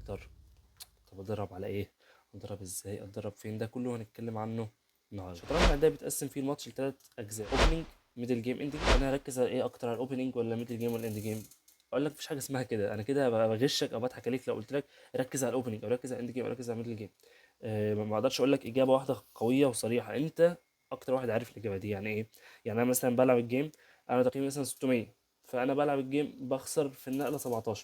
اكتر. طب اتدرب على ايه؟ اتدرب ازاي؟ اتدرب فين؟ ده كله هنتكلم عنه النهارده. الشطرنج ده بيتقسم فيه الماتش لثلاث اجزاء: opening، middle game، ending. انا هركز على ايه اكتر؟ على ال opening ولا middle game ولا end game؟ اقول لك مفيش حاجة اسمها كده، انا كده هبقى بغشك او بضحك عليك لو قلت لك ركز على ال opening او ركز على ال end game او ركز على ال middle game. ما اقدرش اقول لك اجابه واحدة قوية وصريحه، انت اكتر واحد عارف الاجابة دي. يعني ايه؟ يعني انا مثلا بلعب ال game، انا تقييمي مثلا 600، فانا بلعب ال game بخسر في النقلة 17،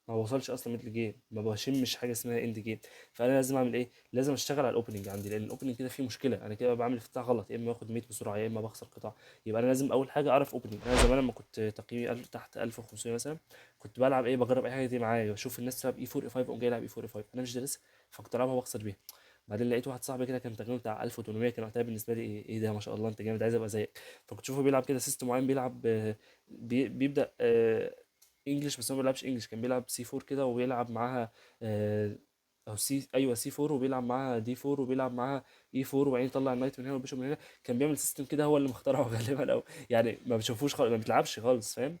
ما بوصلش اصلا middle game، ما بشمش حاجة اسمها end game. فانا لازم اعمل ايه؟ لازم اشتغل على ال opening عندي، لان ال opening كده فيه مشكله، انا كده بعمل افتتاح غلط، يا اما باخد mate بسرعة يا اما بخسر قطع. يبقى انا لازم اول حاجة اعرف opening. انا زمان لما كنت تقييمي تحت 1500 مثلا، كنت بلعب ايه؟ بجرب اي حاجة دي معايا، بشوف الناس تلعب e 4 e 5، اقوم جاي العب e 4 e 5، انا مش دارسها، فكنت العبها واخسر بيها. بعدين لقيت واحد صاحبي كده كان تقييمه بتاع 1800، كان وقتها بالنسبة لي ايه؟ إيه ده؟ ما شاء الله انت جامد، عايز ابقى زيك. فكنت اشوفه بيلعب كده system معين، بيلعب بيبدا English، بس هو ما بيلعبش English، كان بيلعب سي 4 كده وبيلعب معاها او C، ايوه سي 4، وبيلعب معاها D 4، وبيلعب معاها E 4، وبعدين يطلع ال knight من هنا وال bishop من هنا. كان بيعمل system كده هو اللي مخترعه غالبا، او يعني ما بشوفوش خالص، ما بتلعبش خالص، فاهم؟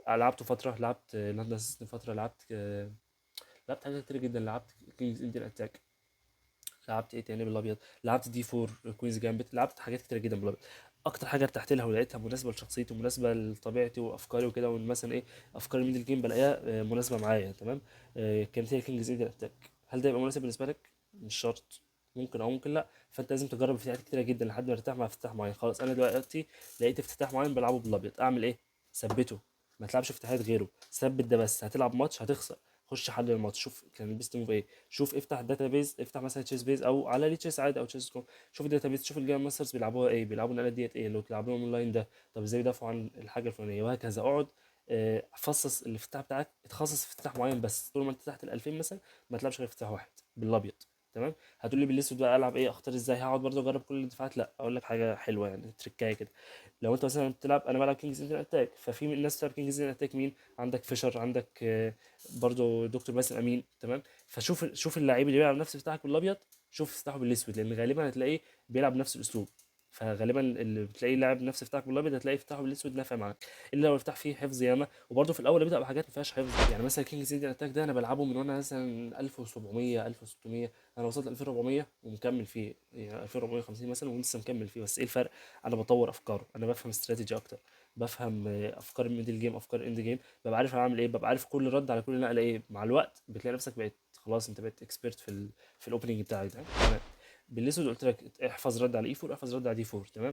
لعبته فتره، لعبت London system فتره، لعبت حاجات كتير جدا، لعبت King's Indian Attack، لعبت ايه تاني بالابيض؟ لعبت D 4 Queen's Gambit، لعبت حاجات كتير جدا بالابيض. اكتر حاجة ارتحت لها ولقيتها مناسبة لشخصيتي ومناسبة لطبيعتي وافكاري وكده، وان مثلا ايه افكار ال middle game بلاقيها مناسبة معايا تمام، كانت هي King's Indian Attack. هل ده يبقى مناسب بالنسبة لك؟ مش شرط، ممكن او ممكن لا. فانت لازم تجرب افتتاحات كتيرة جدا لحد ما ترتاح مع افتتاح معين. خلاص انا دلوقتي لقيت افتتاح معين بلعبه بالابيض، اعمل ايه؟ ثبته، ما تلعبش افتتاحات غيره، ثبت ده بس. هتلعب ماتش هتخسر، خش حلل الماتش، شوف كان ال best move ايه، شوف افتح database، افتح مثلا ChessBase او على Lichess عادي او Chess com، شوف ال database، شوف ال grandmasters بيلعبوها ايه، بيلعبوا النقلات ديت ايه، لو تلعب لهم اونلاين ده، طب ازاي بيدافعوا عن الحاجة الفلانيه، وهكذا. اقعد فصص الافتتاح بتاعك، اتخصص في افتتاح معين بس. طول ما انت تحت ال 2000 مثلا ما تلعبش غير افتتاح واحد بالابيض، تمام؟ هتقول لي بالاسود بقى العب ايه؟ اختار ازاي؟ هقعد برضه اجرب كل الدفاعات؟ لا، اقول لك حاجة حلوة يعني تريكايه كده. لو انت مثلا بتلعب، انا بلعب King's Indian Attack، ففي من الناس بتلعب King's Indian Attack، مين عندك؟ فيشر عندك، برضو دكتور باسم امين، تمام؟ فشوف، شوف اللعيب اللي بيلعب نفس بتاعك بالابيض، شوف افتتاحه بالاسود، لان غالبا هتلاقيه بيلعب نفس الاسلوب. فغالبا اللي بتلاقيه لاعب نفس افتتاحك بالابيض هتلاقي افتتاحه بالاسود نافع معاك، الا لو افتتاح فيه حفظ ياما. وبرضه في الاول ابدا بحاجات ما فيهاش حفظ، يعني مثلا King's Indian Attack ده انا بلعبه من وانا مثلا 1700 1600، انا وصلت 2400 ومكمل فيه، يعني 2450 مثلا ولسه مكمل فيه. بس ايه الفرق؟ انا بطور افكاره، انا بفهم استراتيجي اكتر، بفهم افكار ال middle game، افكار end game، ببقى عارف انا عامل ايه، ببقى عارف كل رد على كل نقله ايه. مع الوقت بتلاقي نفسك بقيت خلاص انت بقيت expert في ال opening بتاعك ده، تمام؟ بالاسود قلت لك احفظ رد على E 4، احفظ رد على D 4، تمام؟